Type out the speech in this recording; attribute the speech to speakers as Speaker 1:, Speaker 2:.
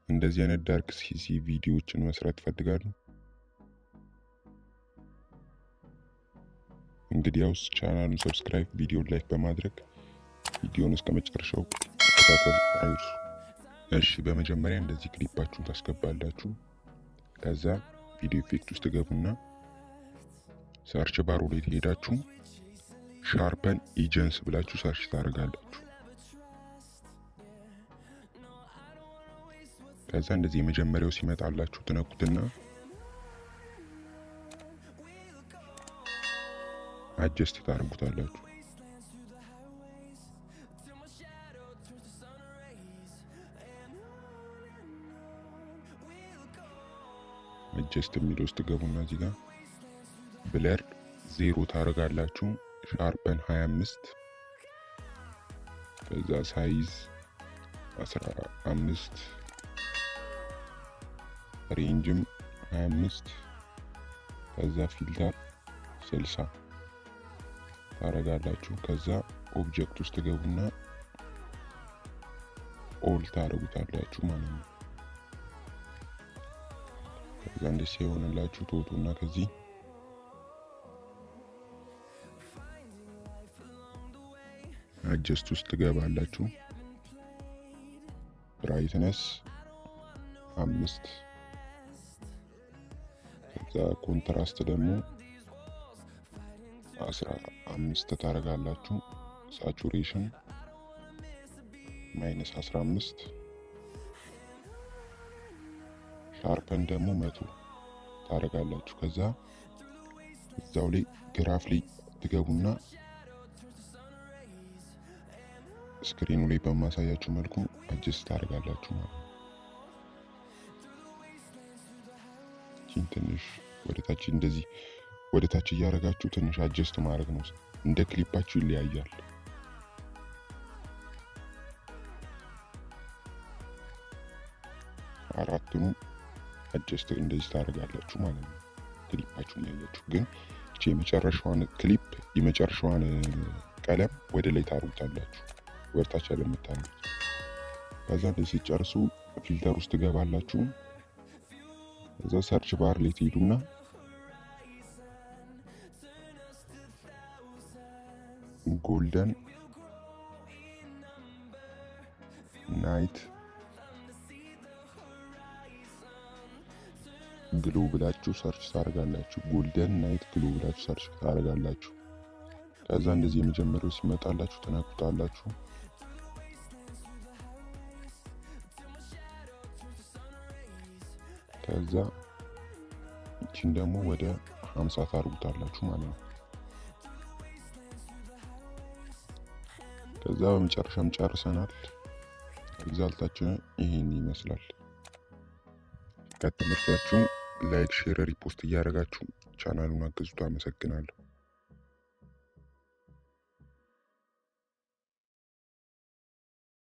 Speaker 1: እንደዚህ አይነት dark CC ቪዲዮዎችን መስራት ትፈልጋሉ? እንግዲያውስ ቻናሉን subscribe፣ ቪዲዮን like በማድረግ ቪዲዮን እስከ መጨረሻው መከታተል አይርሱ። እሺ፣ በመጀመሪያ እንደዚህ ክሊፓችሁን ታስገባላችሁ። ከዛ video effect ውስጥ ገቡና search bar ኡ ላይ ትሄዳችሁ sharpen edges ብላችሁ search ታደርጋላችሁ። ከዛ እንደዚህ የመጀመሪያው ሲመጣላችሁ ትነኩትና adjust ታደርጉታላችሁ። Adjust የሚለው ውስጥ ገቡና እዚህ ጋር blur 0 ታደርጋላችሁ። Sharpen 25፣ ከዛ size 15፣ range ም 25፣ ከዛ filter 60 ታረጋላችሁ። ከዛ object ውስጥ ገቡና all ታረጉታላችሁ ማለት ነው። ከዛ እንደዚህ ሲሆንላችሁ ትወጡና ከዚህ adjust ውስጥ ትገባላችሁ። Brightness 5፣ ከዛ contrast ደግሞ 15 ታደርጋላችሁ። Saturation -15፣ sharpen ደግሞ 100 ታደርጋላችሁ። ከዛ እዛው ላይ graph ላይ ትገቡና screen ኡ ላይ በማሳያችሁ መልኩ adjust ታደርጋላችሁ ማለት ነው። ትንሽ ወደታች እንደዚህ ወደታች እያደረጋችሁ ትንሽ adjust ማድረግ ነው። እንደ ክሊፓችሁ ይለያያል። አራቱንም adjust እንደዚህ ታደርጋላችሁ ማለት ነው። ክሊፓችሁን እያያችሁ ግን እቺ የመጨረሻዋን ክሊፕ የመጨረሻዋን ቀለም ወደ ላይ ታርጉታላችሁ፣ ወደታች ያለምታርጉት። ከዛ እንደዚህ ሲጨርሱ filter ውስጥ ትገባላችሁ። ከዛ search bar ላይ ትሄዱና golden night glow ብላችሁ search ታደርጋላችሁ። Golden night glow ብላችሁ search ታደርጋላችሁ። ከዛ እንደዚህ የመጀመሪያው ሲመጣላችሁ ትነኩታላችሁ። ከዛ እቺን ደግሞ ወደ 50 ታርጉታላችሁ ማለት ነው። ከዛ በመጨረሻም ጨርሰናል። Result ኣችን ይሄን ይመስላል። ከተመቻችሁ like፣ share፣ repost እያደረጋችሁ ቻናሉን አግዙት። አመሰግናለሁ።